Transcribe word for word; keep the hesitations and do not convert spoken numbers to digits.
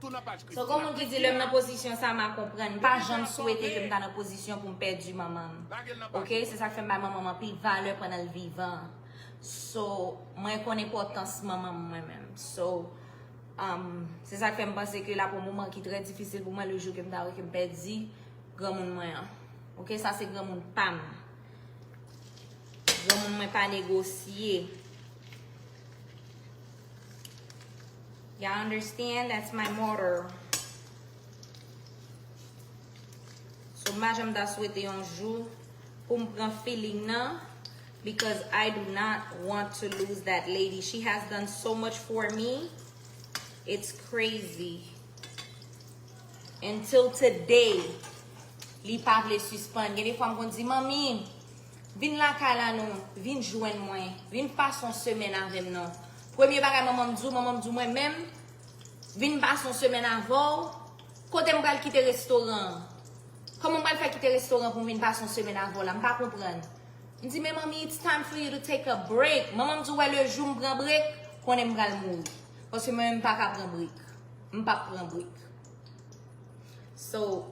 So, gon moun ki di lè m nan pozisyon sa, m a konprann. M pa janm swete ke m ta nan pozisyon pou m pèdi manman m. Ok? Se sa k fè m bay manman m anpil valè pandan l vivan. So, mwen konn enpòtans manman m mwen menm. So, um, se sa k fè m panse ke l ap yon moman ki trè difisil pou mwen le jou ke m ta wè ke m pèdi granmoun mwen an. Ok? Sa se granmoun pa m. Granmoun mwen pa negosye. Y'all understand? That's my motto. So, m pa janm ta swete yon jou pou m pran feeling nan, because I do not want to lose that lady. She has done so much for me. It's crazy. Until today, li pa vle sispann. Gen de fwa m konn di, "Manmi, vin lakay la non, vin jwenn mwen, vin pase yon semèn avè m non." Premye bagay manman m di w, manman m di w, "Mwen menm, vin pase yon semèn avè w, kote m pral kite restoran an? Kòman m pral fè kite restoran pou m vin pase yon semèn avè w la? M pa konprann." M di, "Men manmi, it's time for you to take a break." Manman m di, "Wè, le jou m pran break, konnen m pral mouri. Paske mwen menm m pa ka pran break. M p ap pran break." So,